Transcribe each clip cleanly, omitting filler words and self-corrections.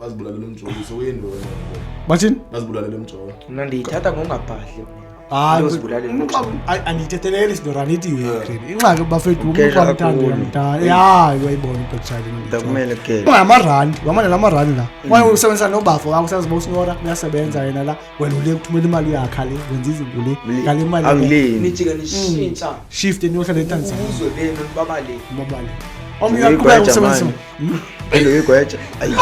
Bazibulalela umjolo, sokuyintoni? Bathini? Bazibulalela umjolo. Mna ndiyithatha ngongabhadli. Hayi, Into ozibulalela umntu xa- ayi, andiyithetheleli sidora, andithi uyegrade. Ingxaki bafethu, umntu Ukesha xa mthanda kakhulu. uyamthanda. Ya, uyayibona into ekutshaleni. Ndakumele ke. Ungamarandi, wamane la marandi la. Kwaye usebenzisa nobafo wakho, usazi uba usinora uyasebenza yena la. Wena ule kuthumela imali uyakha le, wenza izinto le. Ngale mali le. Angilini. Nijike nishintsha Shift niyohlala eTanzania. ubuzwe benu nibabale. Babale. Omnye uyaqhubeka Uyigweja usebenzisa. manje. Phela uyigweja. Ayi.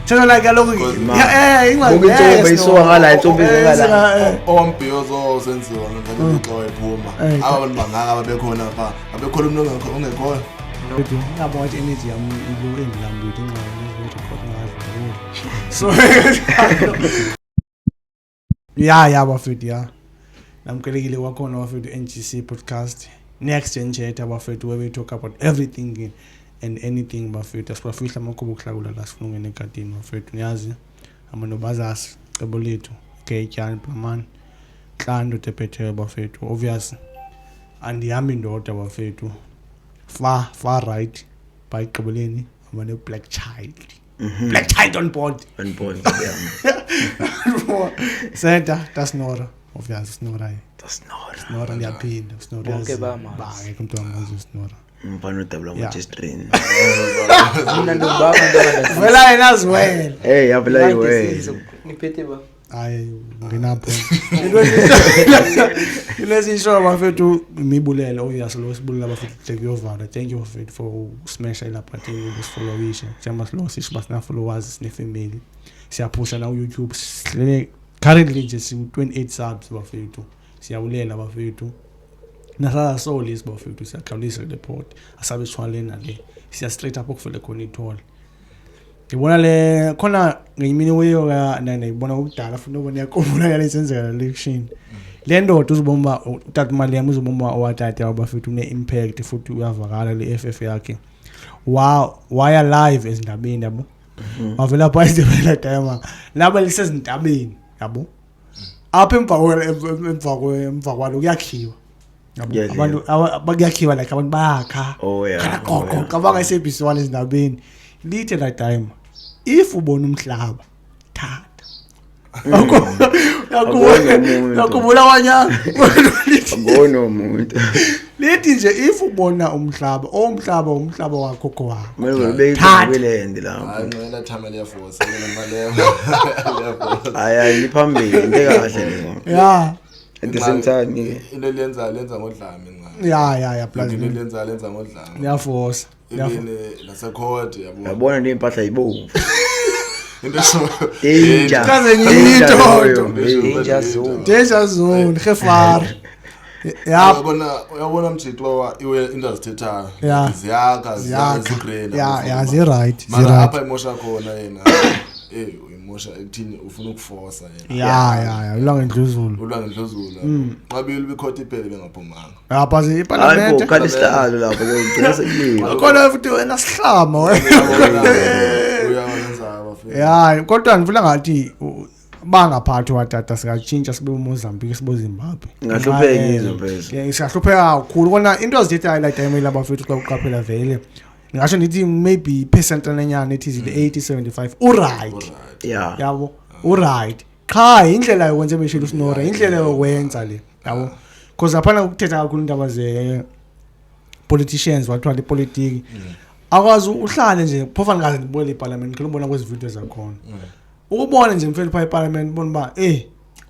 Tshela like kaloku Ma. ya eh ingxaki. Buka intsombe eh, isuka ngala, intsombe Eh, isuka ngala. eh. Owombhiyozo osenziwa ngalexa wayephuma. Aba bantu bangaka ababekhona pha, abekhona umntu ongekhoyo. Bethu, ngabo wathi energy yam ilo endilambile ingxaki record ngazo. So ya bafethu, ya. Namkelekile kwakhona bafethu, NGC podcast. Next Gen Chat bafethu, where we talk about everything and anything bafethu. Asibafihla amakhubo okuhlakula la, sifuna ungena egadini bafethu. Niyazi abantu bazazi cebo lethu. Okay, tyani blamani. Ntlanu tephethe bafethu. Obvious. Andihambi ndodwa bafethu. Far far right bayigqibeleni abane black child. Black child on board. On board. Yeah. Center, that's Nora. Obvious Nora. That's not. Nora ndiyaphinda. Nora. Bonke bamazi. Ba, akekho umntu amazi uSnora. Umfana odabula Yeah. ngo-G-string. Mna ndombaba ntoba. Vela yena aziwele. Hey, yavela iwe. Niphethe ba. Hayi, nginapho. Into esiyishoyo bafethu, imibulelo obvious lo sibulela bafethu kuhle kuyovala. Thank you bafethu for smash ilapha thini ukusifollowisha. Njengoba silo sisho uba sina followers, sine family. Siyaphusha na ku YouTube. Sihlele currently nje siku 28 subs bafethu. Siyabulela bafethu. Nasala so lesi bafethu, siyakhawulisa kule pod. Asabe sithwale nale. Siya straight up okuvele khona ithole. Ngibona le khona ngenye imini weyo ndayibona kudala futhi nobona iyakhumbula yale isenzeka la election. Le ndoda uzobona uba utata uMalema uzobona uba owatata wabafethu une-impact futhi uyavakala le FF yakhe. Wa waya live ezindabeni yabo. Wavela phaa ezindabeni dayama. Laba lisezintabeni yabo. Apha emva kwalo kuyakhiwa. Yabo Kuyakhiwa. abantu bakuyakhiwa like abantu bayakha. Oh, yeah. Khala Oh, qoqo yeah. cabanga i-SABC 1 ezindabeni. Lithe la time if ubona umhlaba thatha. Akubona umuntu. Yakubula wanyana. Akubona umuntu. Lithi nje if ubona umhlaba, omhlaba umhlaba wakho wakho. Kumele ubeke Thatha. kwiland lapho. Hayi, ngcela thama liyafosa Malema. Liyafosa. Hayi, hayi liphambili into kahle le. Yeah. At the same time ke. Into eliyenzayo lenza ngodlame ncane. Yeah, plus Into eliyenzayo lenza ngodlame. liyaforce. Even nasecourt yabo. Yabona nje impahla ibomvu. Into esho. Danger. Kaze Danger ngiyinto. loyo. Danger zone. Danger zone, gevaar. Ya, Uyabona mjito wa iwe into azithethayo. Yeah. Ziyakha, ziyakha. zigreen. Ya, zi right, Mara zi right. apha imosha khona yena. Eh, uyimosha ekuthini ufuna ukuforsa yena. Ya, ulwa ngendluzulu. Ulwa ngendluzula. Nqabile ubikhotha iphele bengaphumanga. Ya, bhazi Hayi bo, iparlamente. khala isihlalo lapho kugcina sekuliwa. Khona futhi wena sihlama wena. Uyawenza abafethu. Ya, kodwa ngifuna ngathi bangaphathi watata singatshintsha sibe uMozambique sibe Zimbabwe. Ngahlupheka izwe mfethu. Yeah, singahlupheka kakhulu. Kona into azithethayo la time labafethu xa uqaphela vele. Ngingasho ndithi maybe percent enyana ethi zile 80 75 uright. Yeah. Yabo, uright. Qha indlela yokwenza ebeshilo uSinora, indlela yokwenza le. Yabo. Because aphana ukuthetha kakhulu indaba ze politicians wathiwa ipolitiki. Akwazi uhlale nje phofa ndingaze ndibukele iparliament ngicela ubona kwezi video zakhona. Ukubona nje mfethu phaa eparliament ubona uba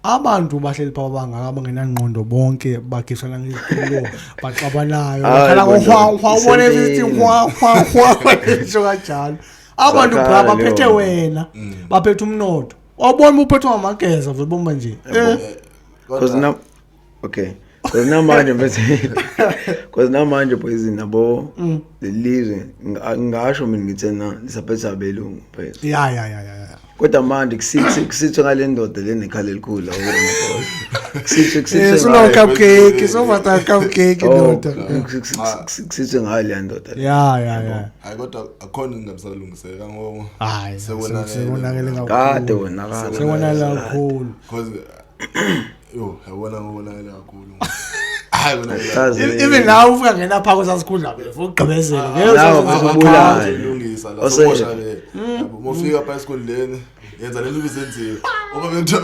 abantu bahleli phaa bangaka abangenangqondo bonke bagisana ngezitulo baxabanayo Hayi, bakhala bo, ngohwa hwa ubone isempini. sithi hwa hwa hwa isho kanjalo. Abantu bra Zakhala baphethe leyo. wena baphethe umnotho. Wabona uba uphethwe ngamageza vele bomba nje. Cause now okay. Cause namanje mfethu. Cause namanje boys nabo lelizwe ngingasho mina ngithe na lisaphethe abelungu mfethu. Ya. Kodwa manje kusithe kusithwe ngale ndoda le nekhala elikhulu la uRamaphosa. Kusithwe kusithwe Sulo ngayo. cupcake, sovata cupcake Oh, ndoda. kusithwe ngayo le ndoda le. Ya. Hayi kodwa akhona ingabisalungiseka ngoba Hayi, Sekonakele. sekonakele Kade kakhulu. wonakala. Sekonakele kakhulu. because yo yabona ngobonakele kakhulu. Hayi konakele. Sazi. Even now ufika ngena phaa kwesasikhundla before ugqibezele. Ngeke Nawe usazenze ubulala. ngaphandle. Ilungisa Sokulungisa la somosha le. Yabo mofika pha esikhundleni yenza lento ibisenziwe. Uma bekuthiwa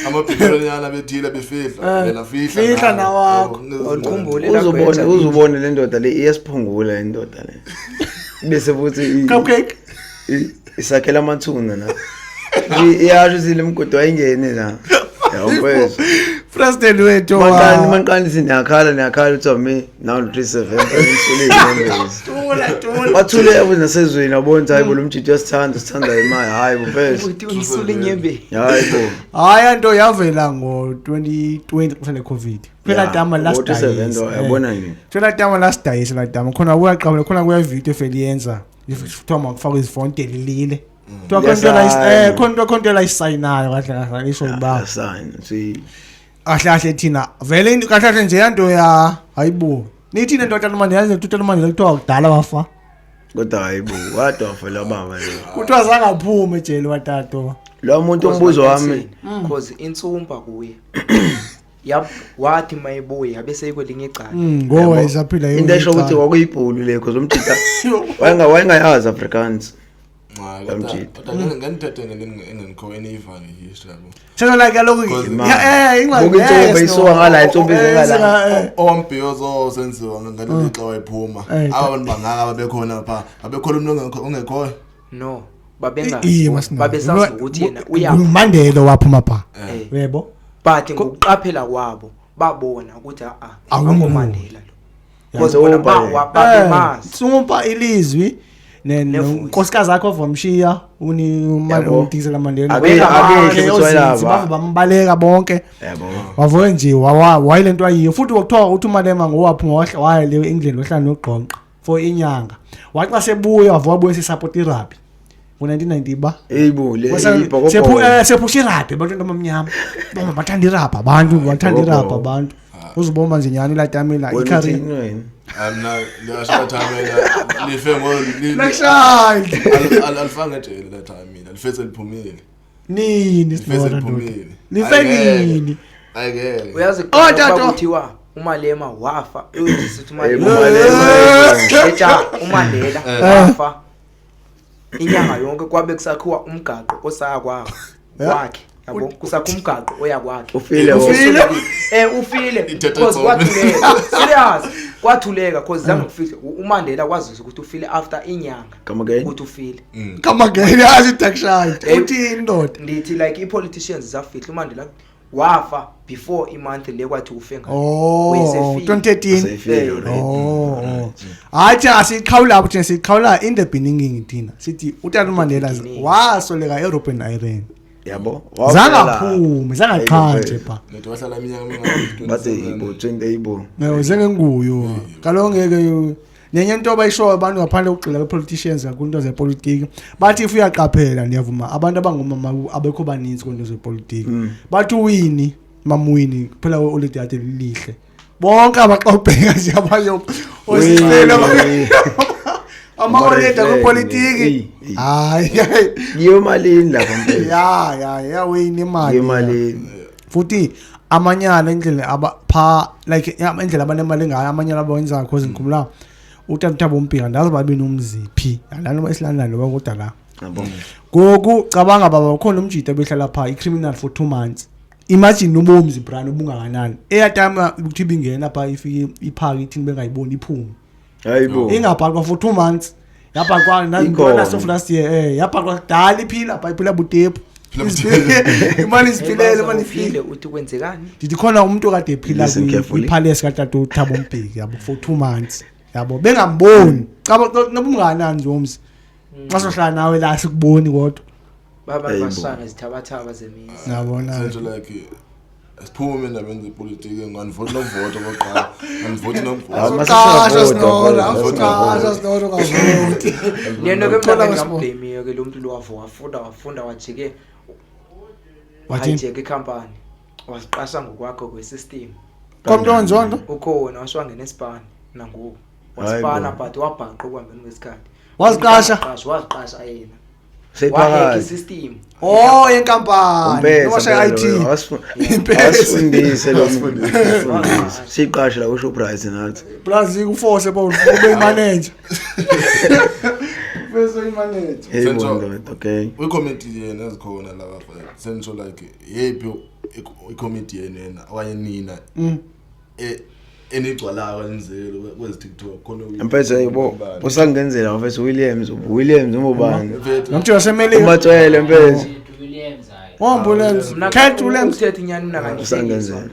amabhiliyoni bethile befihla wena fihla. Fihla nawakho. Awukhumbule Uzubone uzubone le ndoda le iyasiphungula indoda le. Bese futhi Cupcake. Isakhela amathuna na. Iyasho ukuthi le mgodi wayingene la. Yawukwezwa. President wethu. Manqani manqani siniyakhala niyakhala uthi mi now 37 insule inyembezi. Tula tula. Bathule yabo nasezweni yabona ukuthi hayi bo lo mjidi uyasithanda sithanda imali hayi bo mfethu. Uthi unisule inyembezi. Hayi bo. Hayi nto yavela ngo-2020 kusele COVID. Phela dama last ngo-37 yabona nje. Phela dama last day la dama khona kuyaqabula khona kuya video efeliyenza. Kuthiwa makufakwe izifonte lilile. Kuthiwa khona into la khona khona into la isayinayo kahle kahle isho uba. Sign see. Kahle kahle thina vele kahle kahle nje yanto ya hayibo. Nithi nento tata manje yazi tata manje kuthiwa kudala wafa. Kodwa hayibo wadofa lo baba lo. Kuthiwa zangaphuma ejele watato. Lo muntu umbuzo wami cause insumpa kuye. Yap wathi mayibuya bese ikwelinye icala. Ngoba isaphila into esho ukuthi kwakuyibhulu le cause umjita wayenga wayengayazi Afrikaans. Kodwa nganithethe ngento engenikho eniyiva ngehistory yabo. Selo like kaloku yeah ingxaki. Buka intsombe isuka ngala intsombe ize ngala. Ombhiyozo osenziwa ngaleli xa wayephuma. Aba bantu bangaka ababekhona pha. Abekhona umuntu ongekhoyo. No, babengazi. Babesazi ukuthi yena uya. Mandela waphuma pha. Yebo. But ngokuqaphela kwabo babona ukuthi a akungomandela lo. Because bona babemazi. Sumpa ilizwi nenkosikazi yakho vamshiya uni umdikisela Mandela ake bambaleka bonke yabo wavuke nje wayile nto ayiyo futhi kwakuthiwa uthi uMalema ngowaphuma waya le England wahlala nogqonqa for inyanga wathi xa sebuya wavuka wabuya sesupport irugby ngo-1990 ba eyibo le sephusha irugby abantu abamnyama bama bathanda irugby abantu bathanda irugby abantu uzuboma nje nyani la tamela icareer Mna liyasho thamela life ngo Lakshayile alifanga ejele la thamela lifese liphumile nini lifese liphumile life nini ayike uyazi kuthiwa uMalema wafa usithi uMalema uMandela wafa inyanga yonke kwabe kusakhiwa umgaqo osaya kwakhe yabo kusakho umgaqo oya kwakhe ufile ufile ufile because kwathuleka serious kwathuleka because zange kufike uMandela kwazisa ukuthi ufile after inyanga ukuthi ufile come again yazi dark uthi indoda ndithi like i politicians zafihla uMandela wafa before imonth le kwathi ufe ngayo oh 2013 oh hayi asiqhawula apho thina siqhawula in the beginning thina sithi utata uMandela wasoleka eRobben Island yabo zangaphume zangaqhanje pha lethi wahlala iminyaka emingaki bathi ibo 20 ibo no zengenguyo kaloku ngeke nenye into abayishoyo abantu ngaphandle kokugxila kwe-politicians kakhulu into zepolitiki bathi if uyaqaphela ndiyavuma abantu abangomama abekho baninzi kwinto zepolitiki bathi uwini mamwini kuphela oledi ade lilihle bonke abaxawubheka nje abanye osicela ama-oledi kwipolitiki hayi ngiyo malini lapha mfethu ya ya ya wini imali ngiyo malini futhi amanyala indlela abapha like indlela abanemali ngayo amanyala abawenzayo because ngikhumbula utata Thabo Mbeki andazi babe nomziphi andani noba isilandela noba kodwa la ngoku cabanga baba ukhona umjita obehlala pha i-criminal for 2 months imagine ubomzi brand obungakanani eyatama ukuthi ibingena pha ifike iphaki ithini bengayiboni iphume hayibo ingabhaqwa for 2 months yabhaqwa nantwana so last year yabhaqwa kudala iphila pha iphila butepu imali isiphilele imali iphile uthi kwenzekani ndithi khona umuntu okade ephila kwipalace katata uThabo Mbeki yabo for 2 months yabo bengamboni caba nobunganani nje umzi xa sohlala nawe la sikuboni kodwa baba basana zithabathaba zemizi yabona nje like siphume endabeni zepolitiki nganivoti nokuvota okokuqala nganivoti nokuvota sinora sinora ungavoti lento ke mina ngambhemiyo ke lo muntu lo wafunda wafunda wajike wajike ikhampani waziqasha ngokwakho kwesystem komntu onzondo ukhona washo wangena esipani nangoku wasipana but wabhaqa ukuhambeni kwesikhathi waziqasha waziqasha yena Waheka isystem. Oh yenkampani. Noma IT. Asifundise lo muntu. Siqashe la kusho Shoprite nathi. Plus ikuforce bo ube manager. Bese imanage. Hey Sentsho. ndoda, okay. Kwiikomiti yena ezikhona laba sentsho like yeyiphi ikomiti yenu yena okanye nina enigcwalayo kanzelo kwezi TikTok khona? Mfethu, yebo, usangenzela mfethu Williams, Williams umubani? Mfethu. Nomthi wasemelika. Umatswele mfethu. Williams hayi. Oh, Williams. Mna Cat Williams. Uthethe inyani, mna Usangenzela.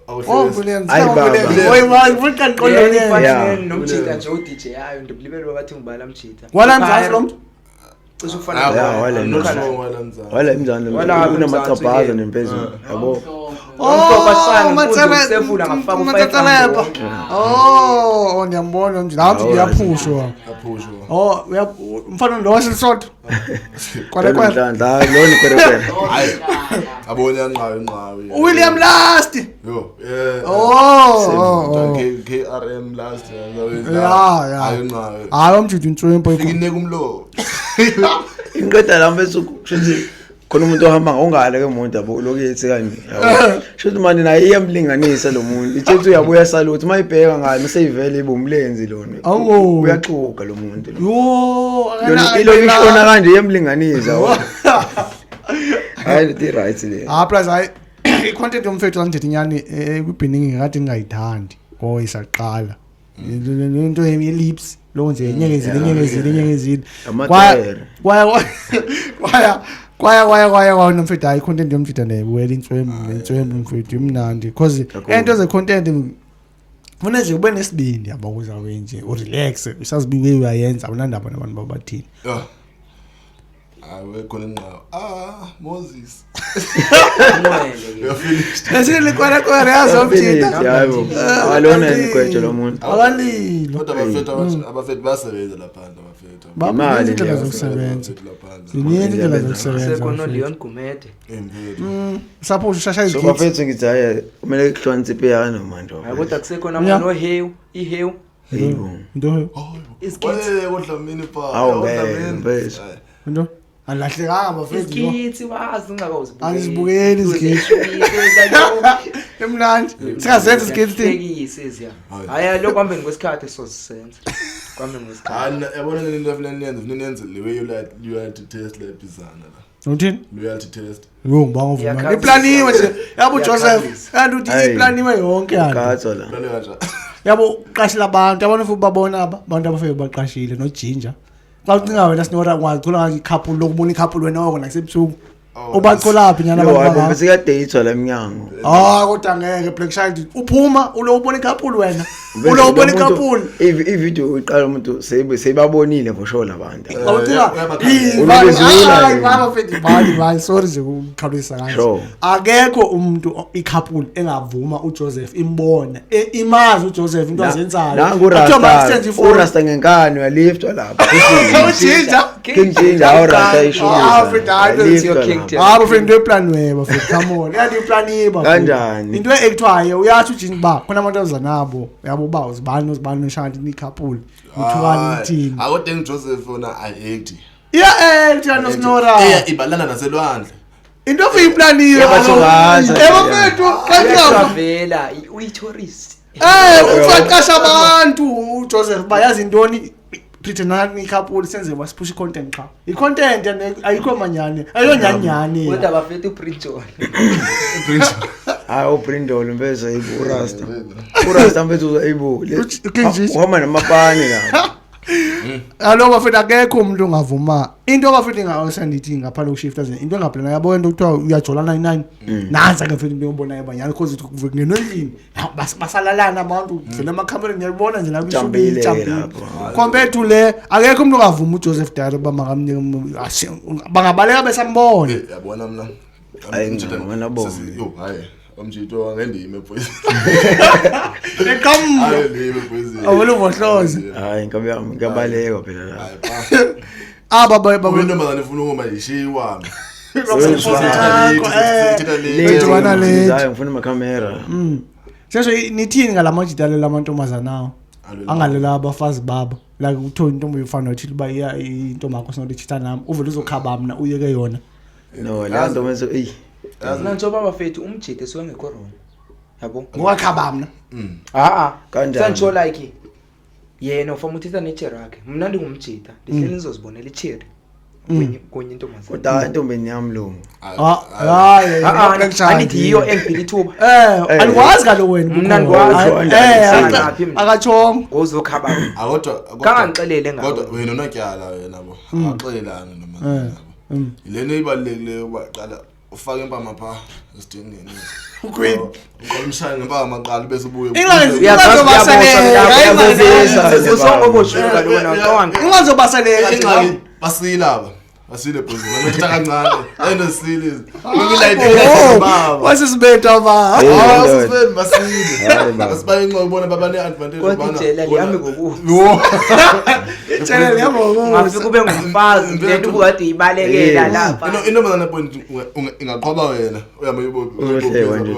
Oh, Williams. Ayi, baba. Oy, man, futhi kanqondo yena. Yeah. Nomjita nje uDJ ayo ndibulibele bathi ngubala mjita. Wala mzansi lo mntu. Cishe ufana. Yeah, wala Nokhala. Wala imzansi Wala unamacaphaza Mzansi, nempezulu. Yabo. Umhlophe asana, usefula ngafaka Matsetseleba. Oh, ngiyambona nje. Lapho Hawu, uyaphushwa. Aphushwa. Oh, uya mfana lo waselisotho. Kwale kwale. Nhlanhla, lona kwerekwere. Hayi. Abona yanqawe nqawe. William last. Yo, yeah. Oh, oh, oh. KRM last. Yeah. Hayi nqawe. Hayi umjidi intswempo. Fika ineka umlomo. Inqeda la mfethu kushuthi khona umuntu ohamba ongale ke umuntu yabo lokhu yethi kanje. Yabo. Shuthi manje naye iyamlinganisa lo muntu. Ithethe uyabuya saluthi mayibheka ngale seyivele ibumlenzi lona. Awu. Uyaxuka lo muntu lo. Yo, Lona ilo ishona kanje iyamlinganisa. Hayi lithi right le. Ah, plus hayi i-content yomfethu angithethe inyani kwibhiningi kade ngingayithandi ngoba isaqala. Into ye-lips lo nje enyekezile enyekezile enyekezile. Amatere. Kwaya kwaya kwaya kwaya kwaya kwaya nomfethu hayi i-content yomfethu ndiyayibukela intswembu intswembu mfethu imnandi because Kakhulu. into ze-content funa nje ube nesibindi yabo kuzawe nje urelax usazibiwe uyayenza awunandaba nabantu babathini. Yeah. Hayi khona inqawe. Ah, Moses. Unwele. You're finished. Esilikwelekwele yazi omjita. Yabo. Alona ingwejo lo muntu. Akalilo. Kodwa abafethu abafethu bayasebenza lapha abafethu. Imali Baninzi indlela leyo. zokusebenza. Lapha. Zininzi indlela zokusebenza. Sekho no mfethu. Leon Gumede. Emfethu. Suppose ushasha So izikhithi. bafethu ngithi hayi kumele kuhloniphe ipiyano manje. Hayi kodwa kusekho Yeah. no Hew, iHew. Yebo. Into Isikhithi. Oye kodlamini pha. Awu, ngeke, mfethu. into alahlekanga bafethu. Yo. Isikhithi wazi ungakawuzibukeli. Angizibukeli izikhithi. Imnandi. Singazenza isikhithi thina. Hlekise eziya. Hayi lokho kuhambeni kwesikhathi sozisenza. Kuhambeni kwesikhathi. Hayi yabona le nto afanele niyenze, fanele niyenze le way you like loyalty test le bizana la. Uthini? Loyalty test. Yo ngibanga uvuma. Iyakhalisa. Iplaniwe nje. Yabo Joseph, Iyakhalisa. kanti uthi Hayi. iplaniwe yonke yanto. Katso la. Plane kanjani? Yabo uqashile abantu, yabona futhi babona aba abantu abafike baqashile noGinger. Xa ucinga wena sinora ungazithola kanje icouple lokubona icouple wena oko nasebusuku. Oh, Ubatholaphi nyana Yo abantu hayi bangaka? bese kuyadate la emnyango. Ah kodwa ngeke Black Child uphuma ulo ubona icouple wena. Ulo ubona icouple. I-video iqala umuntu seyibabonile for sure labantu. Awucinga Unobezula hayi yena. baba mfethu bani bani sorry nje ukukhawulisa kanje. Sure. Akekho umuntu icouple engavuma uJoseph imbone imazi uJoseph into azenzayo. Nangu Kuthiwa uRasta. makusenze ifoni. uRasta ngenkani uyaliftwa lapha. Ujinja. King Ginger awuRasta ishumisa. Ah, mfethu, hayi, Uyaliftwa it's your king lapha. Ginger. Hayi bafethu into eplaniwe bafethu come on. Yathi iplaniwe bafethu. Kanjani? Into ekuthiwayo uyathi ujinja ba khona abantu aza nabo yabo ba uzibani uzibani noshanti nicouple. Uthukani uthini. Akodwa Joseph wona ayithi. Yeah eh thina noSnora. Eh ibalana naselwandle. Into ofuyiplaniwe. Iyabathokaza. Yebo mfethu kanti Uyatravela, uyi-tourist. Eh ufaqasha abantu uJoseph bayazi intoni pretend icouple senze wasiphusha icontent qha. Icontent ayikho manyane. Ayonyanyane. Kodwa bafethu uBrinjol. Hayi uBrindol mfethu ayibo uRasta. uRasta mfethu ayibo. King Ginger. Uhamba namapani lapha. Alo bafethu akekho umuntu ongavuma. Into bafethu engasendithi ngaphandle kokushifta nje into engaplana yabo into kuthiwa uyajola 99. Nansi ke mfethu into yobonayo banyana because kungenwe endlini. Basalalana abantu vele amakhamera ngiyabona nje la Jambile lapho. Compared to le akekho umuntu ongavuma uJoseph Dyer uba makamnike bangabaleka besambona. Eh yabona mina. Hayi, ngiyabona bona. Yo hayi. Umjito angendime boys. Eqhamuka. Hayi ndime boys. Awule uvohloze. Hayi inkabi yami ngiyabaleka phela la. Hayi pa. Aba ba ba Intombazane ifuna ukuma yishiwa. Bejwana late. Hayi ngifuna amakhamera. Sesho nithini ngalamajita lamantombazana awo? Angalela abafazi babo. Like uthiwe intombi uyifana uthile uba iya intombi yakho sinokuthi nami uvele uzokhaba mna uyeke yona. No, le nto manje ey. Mina njengoba bafethu umjide suke ngekho wrong. Yabo? Ngowakhaba mna. Ah ah. Kanjani? Sengisho like Yena ufama uthetha netsheri yakhe, mna ndingumjita, ndihleli ndizozibonela itsheri kunye intombazana. Kodwa intombeni yami lo. Ah, hayi. Ah, ah, andithi yiyo endiphila ithuba. Andikwazi kaloku wena. Mna andikwazi. Andaphi mna? Akatshongo. Ngozokhaba. Akodwa Kangandixelele ngako. Kodwa wena unotyala wena bo. Axelelana noma. Lena ibalulekileyo uba qala ufake impama pha esidingeni. Queen. Uqala umshaya ngempama qala bese ubuye. Usongoboshiwe kaloku wena uqonda. Ingazobaseleka. Ingxaki basile aba. Basile bhuti. Bethetha kancane. Endo sile. Wasisibetha ba. Hey, Ah, ndoda. sisibeni basile. Hayi, baba. Asibaye inxo ubona babane advantage Kodwa ijele lihamba ngokufa. Yo. Ijele lihamba ngokufa. Ungafika ube ngumfazi lento ubukade uyibalekela Yes. lapha. Intombazana point ingaqhwaba wena. Uhambe Uzohlekwa nje.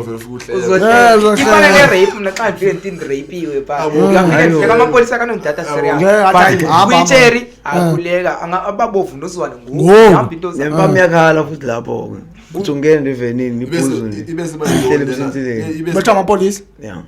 Uzohleka. Uzohleka. Ifana ne-rape mna xa ndifike ndithi ndirapiwe pha. Abo. Ngiyafika Hayi, ndihleka bo. amapolisa akanondithatha serious. Ngeke athi, But hamba, kwitsheri akhuleka ababovu ndozwana Ngoku. ngoku. Hamba into zakho. Nempama yakhala futhi lapho ke. Uthi ungena evenini iphuzu nje. Ibe Ihleli emsinsileni. Betha amapolisa. Yeah.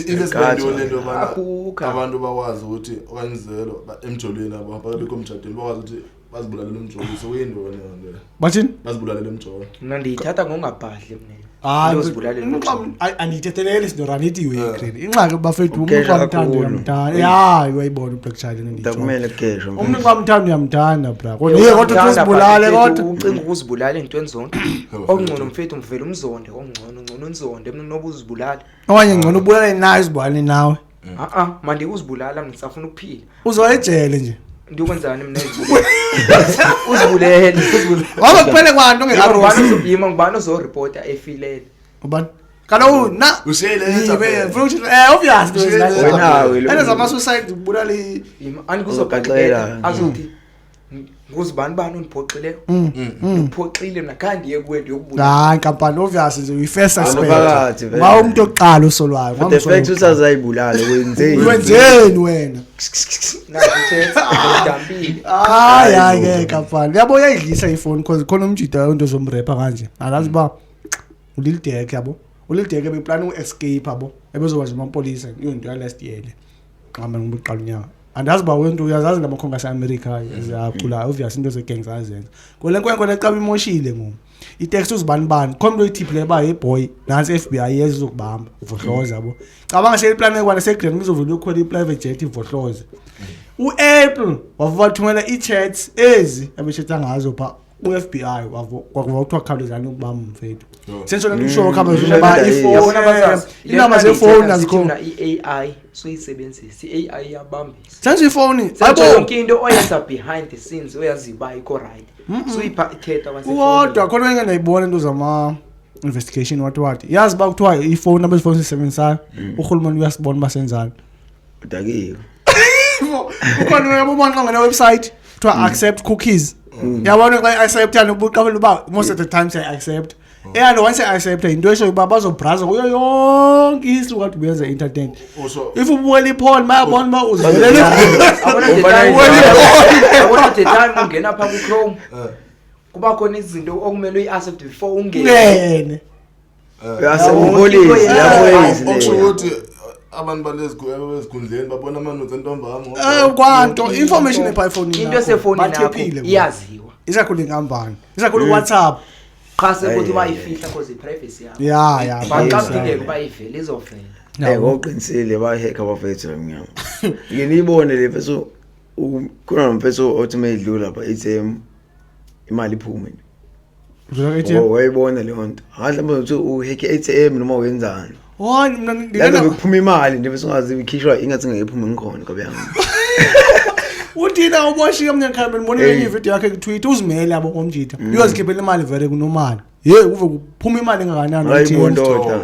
Ibe sibayintoni lento yobana Akhukha. abantu bakwazi ukuthi okanye izelo emjolweni abo ababekho emtshatweni bakwazi ukuthi bazibulalele umjolo sekuyintoni leyo nto leyo? Bathini? Bazibulalele umjolo. Mna ndiyithatha ngongabhadli mna. Hayi, Into yozibulalele umjolo. andiyithetheleli sinoranithi wegreen. Ingxaki bafethu umuntu Ukesha xa mthanda kakhulu. uyamthanda. Ya, uyayibona uBlack Child into Kumele kugeshwe. Umuntu xa mthanda uyamthanda bra. Kodwa yeye kodwa uthi uzibulale kodwa. Ucinga ukuzibulala entweni zonke. Okungcono mfethu mvele umzonde okungcono ngcono unzonde mina noba uzibulale. Okanye ngcono ubulale naye uzibulale nawe. Ah ah mandikuzibulala mina ndisafuna ukuphila. Uzoya ejele nje. Ndiyokwenzani mina ezibulele? Uzibulele, uzibulele. Wabe kuphele kwanto Ngubani ngearose. yima ngubani ozoripota efilele? Ubani? Kaloku na Ushiyele entsha Yibe, phela. ngifuna ukuthi obvious Ushiyele into entsha. Wenawe lo. Ene zama suicide ubulala i Yima Uzogaxela. andikuzobhalekela azothi nguzibani bani ondiphoxileyo? Ndiphoxile mna khange ndiye kuwe ndiyokubulala. Hayi inkampani obvious nje uyi-first suspect. Phakathi vele. Ngawe umuntu oqala usolwayo. But the fact ukuthi azayibulale wenzeni? Wenzeni wena? Nazi chat ngidampile. Hayi hayi ke kampani. Yabo uyayidlisa ifoni because khona umjida into zomrapper kanje. Alazi ba uLil Durk yabo. uLil Durk beplan uescape yabo. Ebezoba nje amapolisa into ya last year le. Ngama ngibuqala unyaka. Andazi ba wento uyazazi lamakhonga aseAmerica eziyacula obvious into zegangs azenza. Kule nkwenkwe lecaba imoshile ngoku. Itext uzibani bani khona into oyithiphi le ba hey boy nansi FBI yezokubamba uvohloza yabo. Cabanga seyiplan kwana segrand izovela ukhwela iprivate jet ivohloze. uApple wavathumela i-chats ezi abeshetha ngazo pha u-FBI kwakuva kuthiwa khawulezani ukubamba mfethu. Senso lento usho khawuleza uba ifoni Yabona bazazi. inamba zefoni azikho. Mna i-AI soyisebenzisa i-AI iyabambisa. Senso ifoni Sentsho hayibo yonke into oyenza behind the scenes oyaziyo uba ayikho right. Suyipha ithetha kodwa khona engeke ndayibona into zama investigation wathi wathi yazi uba kuthiwa ifoni abezifoni siyisebenzisayo urhulumente uyasibona uba senzani. Udakiwe. Ukhona uyabona xa ungena website kuthiwa accept cookies. Yabona xa i-accept yani ubuqaphela uba most of the time siya-accept. Eyalo once i-accept yinto esho uba bazobrowser kuyo yonke history kade uyenza i-internet. Usho If ubukela iphone bayabona uba uzivelela Yabona the time ungena pha ku-Chrome kuba khona izinto okumele uyi-accept before ungene. ungene. Uyasepolice, yapolice. okusho ukuthi abantu balezikhundleni babona amanotsi entombam Kwanto information epha efonini. Into esefonini yakho Bathephile bona. iyaziwa. Isakhulu inkampani. Isakhulu WhatsApp. Qha sekuthi Ayi, bayifihla cause i-privacy yakho. Ya ya. But xa yes, kudingeka uba ivele izovela. Eh ngoqinisile bayahacka abafethu lamnyama. Ngike niyibone le mfethu khona nomfethu othi mayidlula lapha ATM imali iphume nje. Udlula ku-ATM? Wayibona leyo nto. Hayi mhlawumbe uthi uhacke ATM noma wenzani. Hayi mina Lapho ndingena bekuphuma imali nje bese ungazi ikhishwa ingathi ngeke iphume ngikhona ngoba yami. uthina uboshiwe mna ngikhaya bendibona Hey. enye ividiyo yakhe kuTwitter uzimele yabo ngomjitha. Uyozikhiphela imali vele kunomali. Ye uve kuphuma imali engakanani Hayi ku-ATM. bondoda.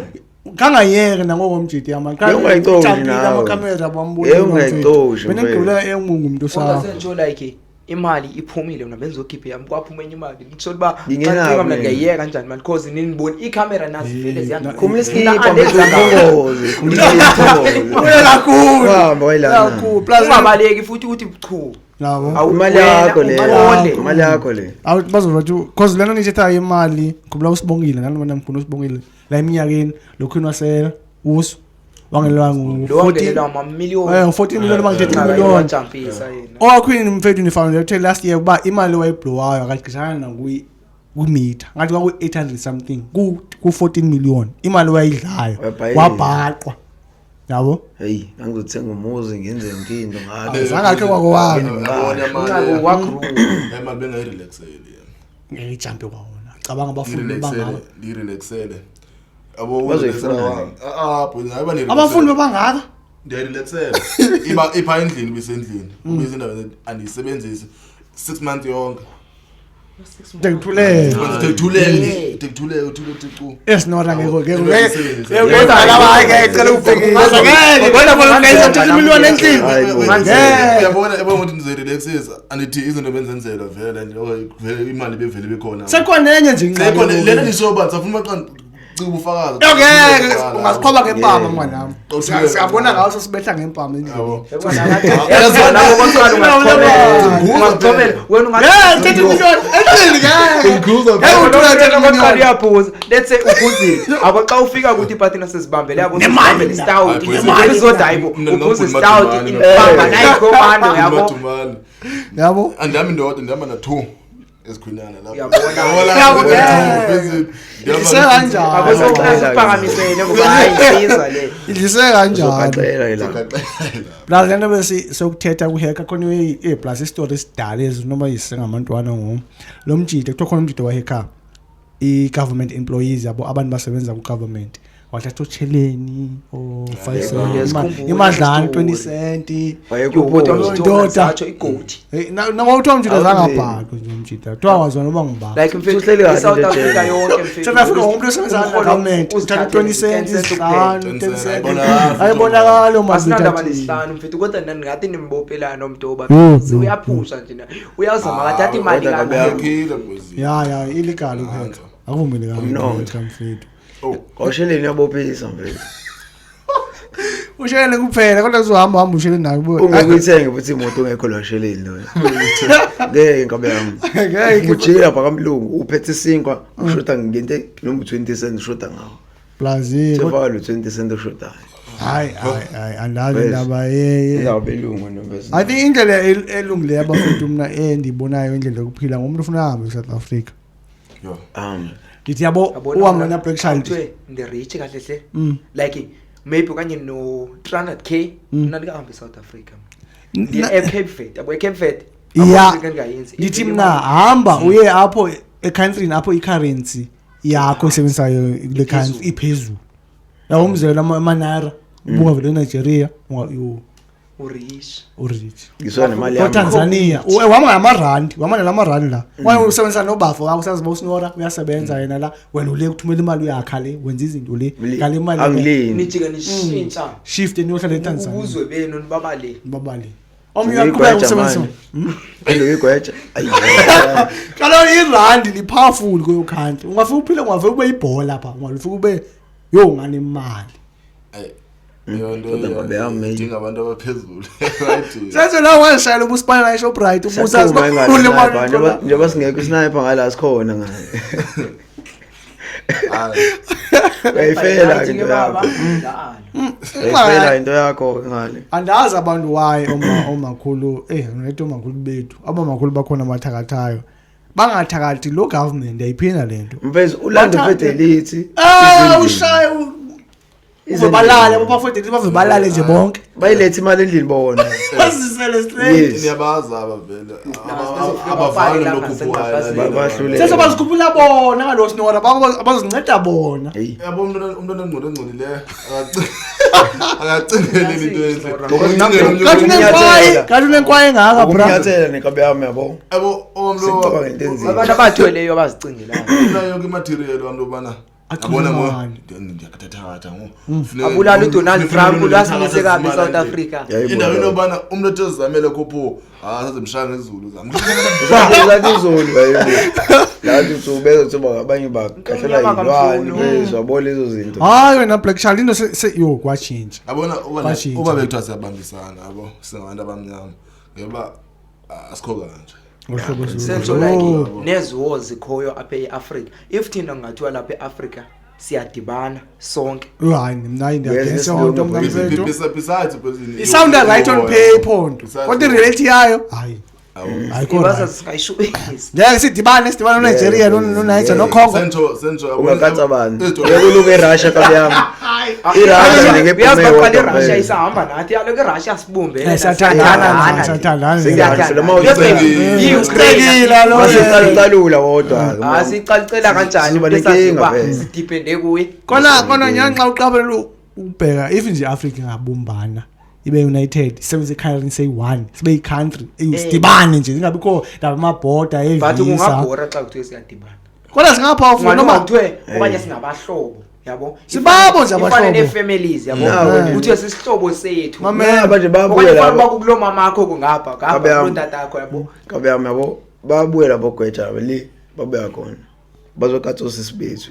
Kangayeke nangoko mjitha yama. Yey, ungayicoshi nawe. Amakamera bambona. Yey, ungayicoshi, Mina mfethu. ngigqibela engumuntu Kodwa sa. sentsho like imali iphumile mna bengizokhipha yami kwaphuma enye imali ngitsho uba Ngingenaphi xa mina mina? ndiyayiyeka kanjani mani cause niniboni iikhamera nazi vele ziyangibona. Khumula Mna iskipa andenzanga. mfethu ukhongoze. Khumula iskipa ukhongoze. Uye kakhulu. Wahamba wayilana. Kakhulu. Plus Ungabaleki futhi uthi chu. Yabo. Awu- Imali wena yakho le. uqonde. Imali yakho le. Awu bazoba cause lena nithetha imali khumbula usibongile nani mina mkhulu usibongile la eminyakeni lokhini wasela usu Wangenelwa Lo ngu-14 wangenelwa amamiliyoni. 14 million, bangu-13 million. Wajampisa yena. Owakhwini mfethu ndifanele uthe last year uba imali wayiblowayo akagqithanga kwimitha ngathi kwaku-800 something ku-14 million imali wayidlayo. Wabhayela. Wabhaqwa yabo. Hey, ngangizothenga umuzi ngenze yonke into ngayo. Zange akhe kwakowabo. Yabona Unqabo imali. wagrow. Imali bengayirelaxeli yena. Ngeke ijampe kwawona, cabanga abafundi bangaka. Ngirelaxele, ngirelaxele. Yabo Bazoyifuna urelaxela le. Ah, boy, hayi ba Abafundi bebangaka. Ndiyarelaxela. Iba ipha endlini bisendlini. Ubise indaba andiyisebenzisi 6 months yonke. Ndikuthulele. Ndikuthulele, ndikuthulele uthule ticu. Esinora ngeke ngeke. Ngeke. Ngeke ubhekisa ngeke. Kodwa bona ungayisa million endlini. Hayi bo. Ngeke. Uyabona, yabona ukuthi ngizorelaxisa andithi izinto benzenzela vele nje vele imali bevele bekhona. Sekhona enye nje ingxaki. Sekhona lena ndisho safuna baxa cika ubufakazi. Ngeke ungasiqhoba ngempama mnganami. Uthule. Siyabona ngawo sesibetha ngempama endlini. Yabo. Ungazithobela wena. Yeah, 30 million endlini ngeke. Ngikhuza Hey, uthula 30 million. Uyaphuza, let's say uphuzile abo, xa ufika kuthi ipartner sesibambele yabo, Nemali. sesibambele stout. Hayi, boys. Izodayibo Mina uphuza ndinobhuti stout Madumane. impamba nayikhomando yabo. Madumane. Yabo. Andihambi ndodwa, ndihamba na-two ezikhwinyana lapho. Uyabona. Uyabona, Yabo, two, phezulu. Ndihamba Idlise kanjani? Abo sekuphakamisene ngoba hayi insizwa le. Idlise kanjani? Uzogaxela ila. Plus lento bese sokuthetha kuheka khona eh plus isitori esidala ezi noma yisengamantwana ngoku. Lo mjide kuthiwa khona umjide waheka i-government employees yabo, abantu basebenza ku-government, wathatha ocheleni o 5 cent Ngiyazikhumbula imadlana izitori. 20 cent. Wayekuphuza. Ndoda. Satsho igoti. Hey, nakwakuthiwa umjida Awuzini. zangabhaqwa nje umjida kuthiwa waziwa noma ngubani. Like mfethu, Usuhleli kahle i-South nje Africa ejele. yonke mfethu. South Africa umuntu osebenza Umrholo government uthatha uzithathele 20 cent 10 cent isihlanu kuphela. 10 cent. Ayibonakali. Ayibonakali uma Asinandaba nesihlanu mfethu, kodwa nani ngathi nimbopelana umntu oba Yo, yo, uyaphusha nje na uyazama kathatha imali kodwa kangaka. kabe- Ngiyakhile, boys. Ya, illegal ukuheka, akuvumelekanga Umnotho. ukuheka mfethu. Oh, Awusheleni uyabophisa mfethu. Ushele kuphela kodwa uzohamba hamba ushele nayo Ungeke uyithenge futhi imoto ungekho la sheleni loyo. Ngeke inkabe yami. Ngeke. Ujike lapha kamlungu uphethe isinkwa ushoda ngento noma u20 cent ushoda ngawo. Plus Sefaka lo 20 cent oshodayo. Hayi hayi hayi, andazi Wes. indaba ye Indaba belungu nobese. I think indlela elungileyo abafethu mna endiyibonayo indlela yokuphila ngumntu ufuna ahambe eSouth Africa. yo. Ndithi yabo Yabona uhambe mna, na black child. kuthiwe ndi-rich kahle hle like maybe okanye no-300 K, mna ndikahambe eSouth Africa. Ndiye eCape Verde yabo, eCape Verde. Ya. Akukho into endingayenzi. Ndithi mna hamba uye apho ecountryni apho i-currency yakho esebenzisayo kule country iphezulu. Yabo umzekelo amanara ubuka vele eNigeria Urich. Urich. Ngisuka nemali yami. KoTanzania uhamba ngamarandi, uhamba nalamarandi la. Waye usebenzisa nobafo wakho usazi uba usinora uyasebenza yena la, wena ule kuthumela imali uyakha le wenza izinto le ngale mali. Angilini. Nijike nishintsha Shift niyohlala eTanzania. ubuzwe benu nibabale. Babale. Omnye uyaqhubeka usebenzisa. Uyigweja. Ayi. Kaloku irandi li-powerful kuyo country. Ungafika uphile, ungafika ube ibhola pha, ungafika ube yo nganemali. Ayi, leyo nto Kodwa ngabe yami, hey. idinga abantu abaphezulu. Right. Senze la washayela ubuspana la eShoprite ubusazi Siyaqhuma ingane ule sniper, mali. njengoba singekho isniper ngala sikhona ngale. Hayi. Uyayifela into yakho. Uyayifela into yakho ngale. Andazi abantu why oma omakhulu ngithi omakhulu bethu abamakhulu bakhona abathakathayo bangathakathi lo government ayiphinda lento. Mfethu ulanda ufedelithi. Ushaye uzobalala abafowethu bave balale nje bonke. Bayilethe imali endlini bona. Bazisele straight. Yes. Niyabazi aba vele. Bazofika Abavani bafake lokhu la Bahluleke. Sese bazikhuphula bona ngalo sinora abazinceda bona. Hey. Yabo umntwana engqondo engcolileyo akacingeleli into enhle. Kanti unenkwayi, kanti unenkwayi engaka bra. Ukunyathela nenkabe yami yabo. Yabo Sicabanga into enzima. Abantu abathweleyo abazicingelayo. Ufuna yonke imaterial abantu bana Achuma yabona ngo imali. ndiyakuthathakatha ngo Abulala uDonald Trump lwasimise kabi eSouth Africa. Indawo inobana umuntu othi ezamele khopho asazemshaya ngezulu zami. Lathi izulu hayibo. Lathi uthi bezothi abanye bakhahlela Umnyama yilwane kamfuno. bezwa yabo lezo zinto. Hayi wena black child into yo kwatshintsha. Yabona Bashintsha. uba bekuthiwa siyabambisana yabo singabantu abamnyama ngoba asikho kanje. Ngohlobo Sentsho like neziwo zikhoyo apha eAfrica. If thina kungathiwa lapha eAfrica Siyadibana sonke. Hayi, mna Yes, ndiyagesa nto mna yes, mfethu. Besides because Isounda right on paper nto, Besides- kodwa irelate yayo, hayi, ayikho Ibasa right. singayishubisa. Ngeke sidibane, sidibane noNigeria, noNiger, noCongo. Central Central Ungakatsa bani? Uyakuluka eRussia kabi yami. IRussia Uyazi ngeke baqala iRussia isahamba nathi, kaloku iRussia sibumbene. Eh, siyathandana, siyathandana. Singathi noma Ucekile lo. Masicalula wodwa. Ah, sicalicela kanjani? Sizoba Into esaziwa nenkinga uba vele. sidepende kuye. Kona nyani, xa uqaphela ukubheka, if nje iAfrika ingabumbana ibe united, isebenzise i-currency eyi-one, sibe yi-country, sidibane nje, zingabikho ndaba amabhoda But evisa. kungabhora xa kuthiwe siyadibana. Kodwa singapowerful Noma noma kuthiwe okanye singabahlobo, yabo. Sibabo nje Ifane abahlobo. nee-families, yabo. Nawo. Kuthiwe sisihlobo sethu. Mamela. Manje babuye Okanye fana labo. uba kukuloo mamakho kungapha ngapha Kabe yam. kuloo tatakho, yabo. Kabe yami yabo babuye labo gweja labo le babuya khona. Bazokatsa osisibethu.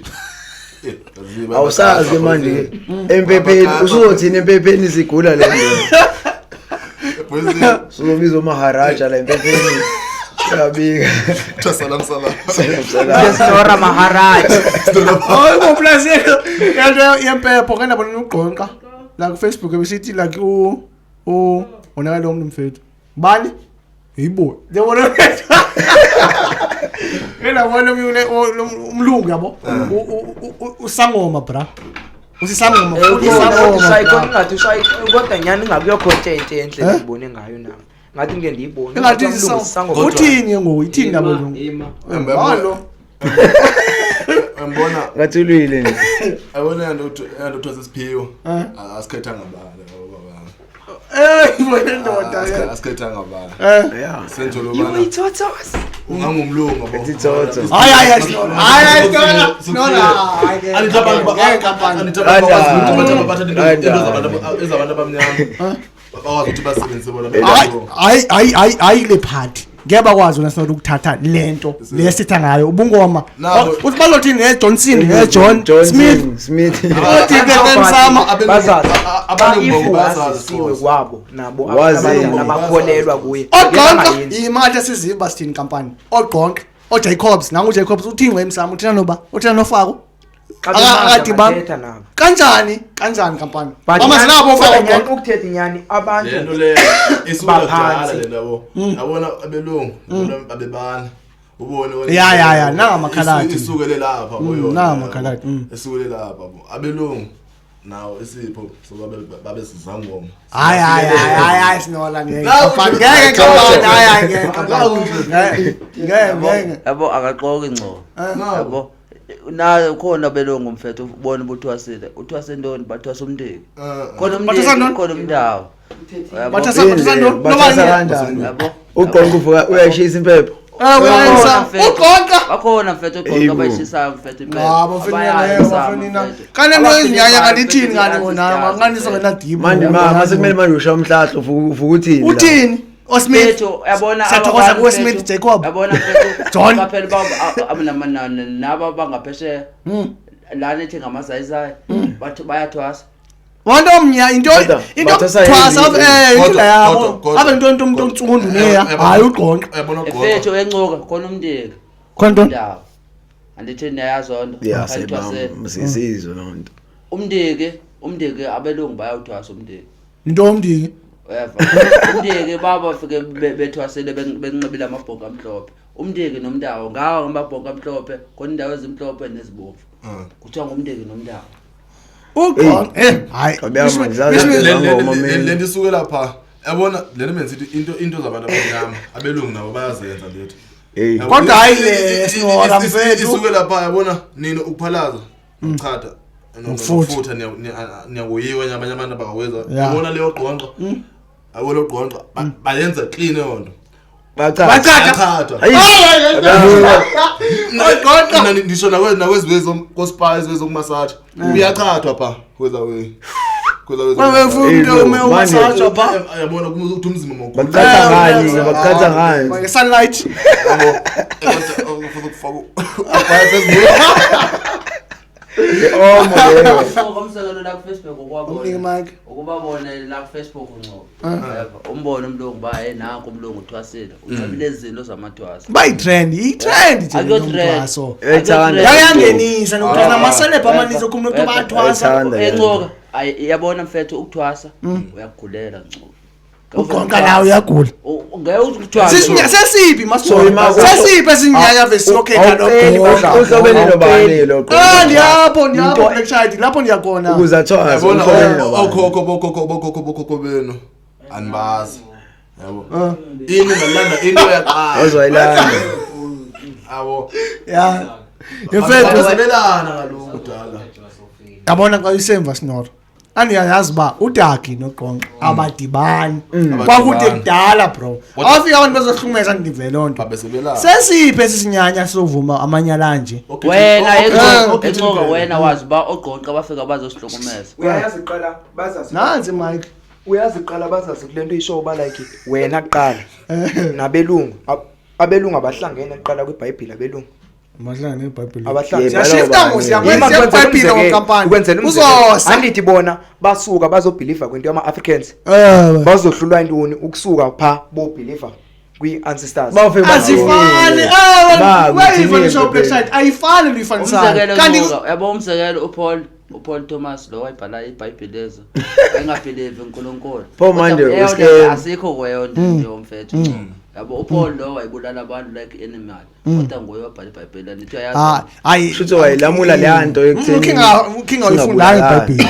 Awusazi ke manje empepheni usuzothini, empepheni sigula le nto. Usuzobiza umaharaja la empepheni. Uyabika. Salam salam. Salam salam. Sora Maharaj. Hayi bo, plus yento yempepho ke ndabona ugqonqa la kuFacebook ebesithi like u onakale umntu mfethu bani yibo ndiyabona ke ndabona omnye umlungu, yabo, usangoma bra, usisangoma futhi Ushaye isangoma. ngathi ushaye, kodwa nyani ingabi content enhle ndibone ngayo nami. Ngathi ngike ndiyibone. Ingathi Umlungu isangoma. Uthini ke ngoku, ithini ndaba lo? Ima. Halo. Ngibona Ngathi ulwile nje. ayibona into yanto sesiphiwo. Asikhethanga bani baba. Eh, wena ndoda ke. Asikhethanga bani. Yeah. Senjo You lobana itotos. ungangumlungu yabo. Itsotso. Hayi hayi hayi, hayi hayi, nona hayi ke. Andithi abantu Ngeke kampani. andithi abantu bakwazi ukuthi bathathe Kanjani? into zabantu ezabantu abamnyama. Bakwazi ukuthi basebenzise bona. Hayi hayi hayi hayi hayi, le party ngeke bakwazi wona sinot ukuthatha lento lesitha ngayo ubungoma. Nabo- Uthi bazothini nge Johnson, nge John Smith? Smith. Uthi ke Nsama. Bazazi. Abelungu If bazazi wazisiwe Xhosa. kwabo nabo Wazi. abadala bakholelwa kuye. Ogqonqa Bangayenzi. imali esiziva sithini kampani, ogqonqa oJacobs, nangu uJacobs uthini wemsamo, uthina noba uthina nofako. Xa bemazi Akadibani. angathetha nabo. Kanjani kanjani kampani? But Mama nyani- sinabo kodwa ofako. nyani, ukuthetha inyani abantu Le nto le isuka Baphansi. kudala le ndabo. Yabona abelungu, yabona babebana. Ubone wena- Ya, ya, ya, nanga amakhaladi. Isukele lapha bo yona. Nanga amakhaladi. Isukele lapha bo. Abelungu nawo isipho soba babe sizangoma. Hayi hayi hayi hayi hayi, sinola ngeke Nawu kampani, nje- ngeke kampani, hayi hayi, ngeke kampani. Nawu nje. Ngeke ngeke ngeke. Yabo, akaxoki ngco. Nawu. Yabo, nayo khona belungu mfethu, ubona ukuthi uthwasile, uthwase ntoni? Bathwasa umndeki. Khona Bathwasa umndeki, ntoni? khona umndawo. Yabo? Bathwasa ntoni? Bathasa Nobani? kanjani? Yabo. Ugqonqa uvuka uyayishisa impepho. Eh, uyayenza. Bakhona, mfethu. Ugqonqa. Bakhona mfethu ogqonqa Eyibo. abayishisayo mfethu impela. Ngabo mfenina Abayazi leyo sama, mfenina. mfethu. Kanti into ezinyanya kanti ithini kanti Abayazi wona isiyazi, ngani mfethu. songena deep. Manje ma mase kumele manje ushaya umhlahlo uvuka uthini? la? Uthini? OSmith. Mfethu, yabona Siyathokoza abantu, kuwe mfethu. Smith Jacob. Yabona mfethu, John. qaphela uba naba bangaphesheya lana ethi ngamazayizayi bathi bayathwasa. Wanto omnya into Kodwa, into bathwasa thwasa yini? eh into Kodwa, yabo. kodwa, kodwa. Abe into into umuntu ontsundu neya hayi ugqonqa. Yabona ugqonqa. Mfethu, encuka khona umndeki Khona ntoni? ndawo, andithi niyayazi loo nto? Yeah, Bayithwasele. sibam sisizwe loo nto. Umndeki, umndeki, abelungu bayawuthwasa umndeki. Into omndiki. Uyeva, umndeki baba fike bethwasele benxibile amabhongo amhlophe, umndeki nomndawo ngawo ngamabhongo amhlophe, khona indawo ezimhlophe nezibomvu, kuthiwa ngumndeki nomndawo. Ugqonqa. Eh hayi. Kabi yami, ngizazi- Izangoma, mina. Le nto isuke lapha. Yabona le nto benzithi into zabantu abamnyama, abelungu nabo bayazenza lethu. Hey. Yabo, Kodwa hayi le sinora, mfethu. Isuke lapha, yabona nini, ukuphalaza, ukuchatha, Nokufutha. nokufutha, niyakuyiwa abanye abantu abakaweza. Yabona leyo gqonqa. Yabona leyo gqonqa bayenza clean leyo nto. Bachaza. Bachaza. Bayachatha. Hayi. Ugqonqa. Mina ngisho nakweziwe kospa, eziwe zokumasaja uyachathwa pha kweza we kweza we. Wewe umuntu Hey, ume manje- umasaja pha. Yabona ukuthi umzimba mawukhulu. Bakuthatha ngani? Bakuthatha ngani? Sunlight. Yabo, kodwa ufuna ukufaka ufaka phezulu. Omo leyo. Umzekelo la ku-Facebook Umnike ukwabona mic. ukubabona la ku-Facebook uncobo umbone umlungu uba hey nanku umlungu uthwasile uncebile izinto zamathwasa. Bayi-trend, iyi-trend nje Akuyo le trend. mthwaso. Uyayithanda. Yayangenisa nokuthi Ah. namaselebhu amaninzi okhuluma ukuthi bayathwasa. Uyayithanda le nto. Encoka ayi iyabona mfethu ukuthwasa uyakugulela ncoka. Ugonka nawe uyagula. Ngeke uthwase. Sesiphi So, masibona? Sesiphi esinyanya vesi okhetha Awuceli nogoqa? badla. Uhlobene nobani lo? Ah, ndiyapho, ndiyapho Into- Black Child, lapho ndiyakhona. Ukuze athwase Yabona uhlobene nobani. okhokho bokhokho bokhokho bokhokho benu anibazi. Yabo. Ini ngalanda into yaqala. Ozoyilanda. Yabo. Ya. Mfethu, Basebelana kaloku kudala. yabona xa isemva sinoro. Andiyayazi uba uDaki noGqonqa abadibani. Kwakude Abadibani. kudala bro. Kodwa- Awafika abantu bezohlukumeza ndivele loo nto. Babesebelana. Sesiphi esisinyanya sovuma amanyala anje? Wena Okay, encoka okay. wena wazi uba ogqonqa bafika bazosihlukumeza. Uyayazi qala bazazi. Nansi Mike. Uyazi qala bazazi kule nto isho uba like wena kuqala nabelungu abelungu abahlangene kuqala kwiBhayibhile abelungu. Mahlangane neBhayibhile. Abahlangene. Siyashifta Yeah, ngo Yima siyakwenza kwenzela iBhayibhile umzekelo, ngokampani. ukwenzela umzekelo. Uzosa. Andithi bona basuka bazobhiliva kwinto yama-Africans. Eh. Bazohlulwa intoni ukusuka pha bobhiliva kwi-ancestors. Bawufike Azifani. Ba, Eh, wayifanisha kuthini uBlack Child. Ayifani luyifanisayo. Umzekelo Kanti Ncoka, yabo umzekelo uPaul Thomas lo wayibhala iBhayibhile lezo engabhilivi uNkulunkulu. Paul manje Kodwa uske- leyo asikho kweyo nto leyo mfethu. Yabo uPaul lo wayibulala abantu like animal. Kodwa nguye wabhala iBhayibhile nithi Ah, uyayazi. hayi. Shuthi wayilamula leya nto ekutheni Ukinga awuyifundanga singabulali. iBhayibhile.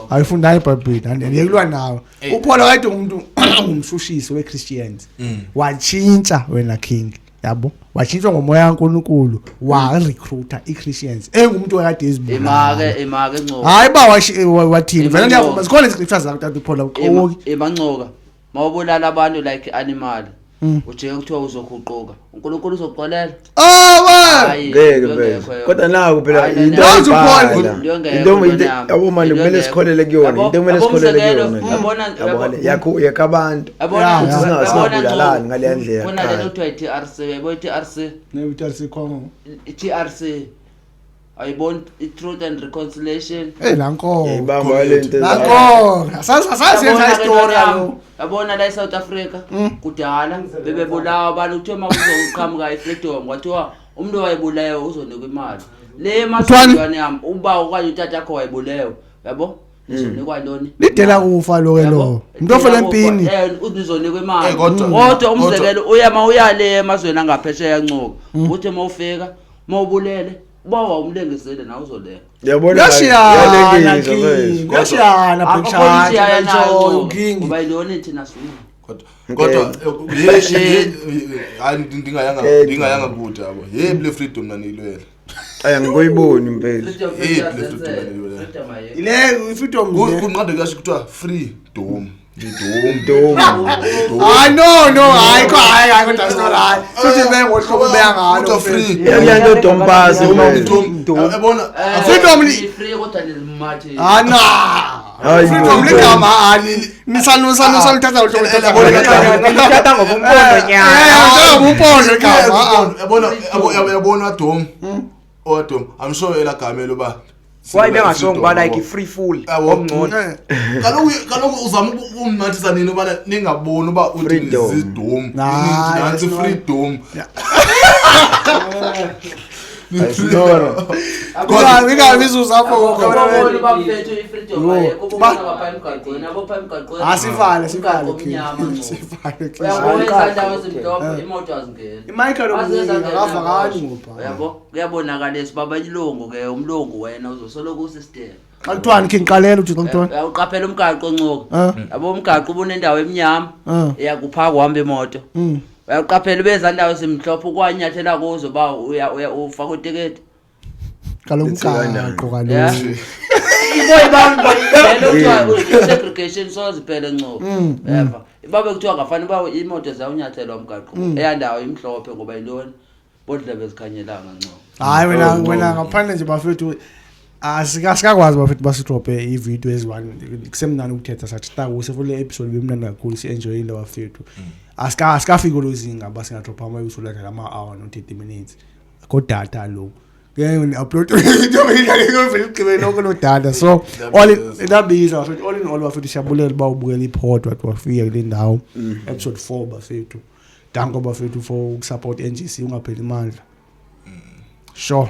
Awuyifundanga iBhayibhile, andiyekulwa nawe. uPaul wayede umuntu ongumshushisi weChristians. Watshintsha wena King, yabo? Watshintshwa ngomoya kaNkulunkulu, wa-recruiter iChristians. Engumuntu okade ezibulala. Imake imake Ncoka. Hayi ba wathini? Vele Ima- ndiyavuma zikhona iziscriptures zakho tata uPaul awuxoki. Imancoka. Mawubulala abantu like animal. Ujike kuthiwa uzoguquka. uNkulunkulu uzokuxolela. Oh, man. Hayi, Ngeke into phela. engekho yona. Kodwa naku phela Hayi, into Yazi uPaul. ayibhala. Into engekho Into into yami. yabo manje Into kumele engekho. sikholele kuyona, Yabo- into kumele yabo sikholele umzekelo, kuyona. yabona- Yabo yabo- le yakho yakhabantu. Yabona Yeah, Ukuthi yeah. yabona singabulalani Ncoka, ngale ndlela. Khona lento kuthiwa i-TRC, yabo i-TRC, Nebitalisikhongo. i-TRC. Ayiboni i-Truth and Reconciliation. Eh lanko. Yayibamba le nto. Lanko. Asazi asazi yenza Yabona ke istory ntwana yami, yalo. Yabona la eSouth Africa kudala bebebulawa abantu kuthiwa uma kuzoqhamuka i-freedom kwathiwa umuntu owayebulewe uzonikwa imali. Le Kuthiwani? masintwana yami uba okanye utata wakho wayebulewe yabo nizonikwa ntoni? Lidela kufa lo ke lo. Umuntu ofela empini. Eh uzonikwa imali. Eh, kodwa- Kodwa umzekelo uya mawuyale emazweni angaphesheya ncoka. Uthi mawufika mawubulele bawa umlengisele nawe uzolenga. Yabona Kuyashiyana yalengizwa King. mfethu. Kuyashiyana Black Akukho Child. into Nayo King. Ngoba yilona thina sifuna. Kodwa hayi ndingayanga kude yabo. Yebo le freedom naniyilwela. Ayi angikuyiboni impela. Freedom Eh, freedom freedom, freedom ayikho. Ile freedom le. Kunqande kasho kuthiwa free dom. Dom. Dom. Hayi no no hayi ko hayi hayi kodwa sino hayi. Futhi be ngohlobo beya ngalo. Kuthiwa free. Yona nto dompasi mfethu. Dom. Yabona Freedom free kodwa nizimathi. Ah na. Hayi, Freedom bo. ligama ali nisanu sanu sanu thatha uhlobo Lithatha ngokompondo nyana. Eh ngompondo igama. Yabona yabona dom. Odom. I'm sure elagama loba Why bengashongo uba like free full Yabo. omngcono. Kaloku kaloku uzama ukumnathisa nini ubana ningaboni uba uthi Freedom. zidom. Nah, Nansi it's not. freedom. Ayisinoro. Ingabi izuza apho Abobona bafethu i-freedom Yo. ayikho ubona abapha emgaqweni abopha emgaqweni. Asivale sivale Umgaqo omnyama ngco. Sivale. Uyabona Hayi, izandawo kahle, ezimhlophe imoto azingeni. Imichael akavakali ngobha. Uyabo kuyabonakalisa baba ilungu ke umlungu wena uzosoloko usystem. Xa kuthiwani King qalela uthi xa kuthiwani. Uyawuqaphela umgaqo ncoka. Eh. Yabo umgaqo ubunendawo emnyama Eh. iyakuphaka uhamba imoto. Uyawuqaphela ube zandawo ezimhlophe ukwanyathela kuzo ba uya uya ufaka itiketi. Kaloku Lithi kanjani? umgaqo Yeah. kaloku. Iboyi bami lelo kuthiwa segregation soze iphele ncoko. Yeva. Babe kuthiwa ngafana uba imoto zawunyathelwa umgaqo. Eyandawo imhlophe ngoba yintoni? Bodlebe zikhanyelanga ncoko. Hayi wena wena ngaphandle nje bafethu asikakwazi bafethu basidrophe ividiyo eziwani kusemnandi ukuthetha sathi takuse for le episode bemnandi kakhulu si-enjoyile bafethu. Asikafiki kwelo zinga uba singadropha ama-episode adlala ama-hour no-30 minutes kodata lo. Ngeke ni-upload video ngeke ugqibe lonke lo data. So all in ndabiza bafethu, all in all bafethu, siyabulela uba ubukela i-pod wathi wafika kule ndawo, episode 4 bafethu. Danko bafethu for ukusupport NGC, ungapheli mandla. Sure.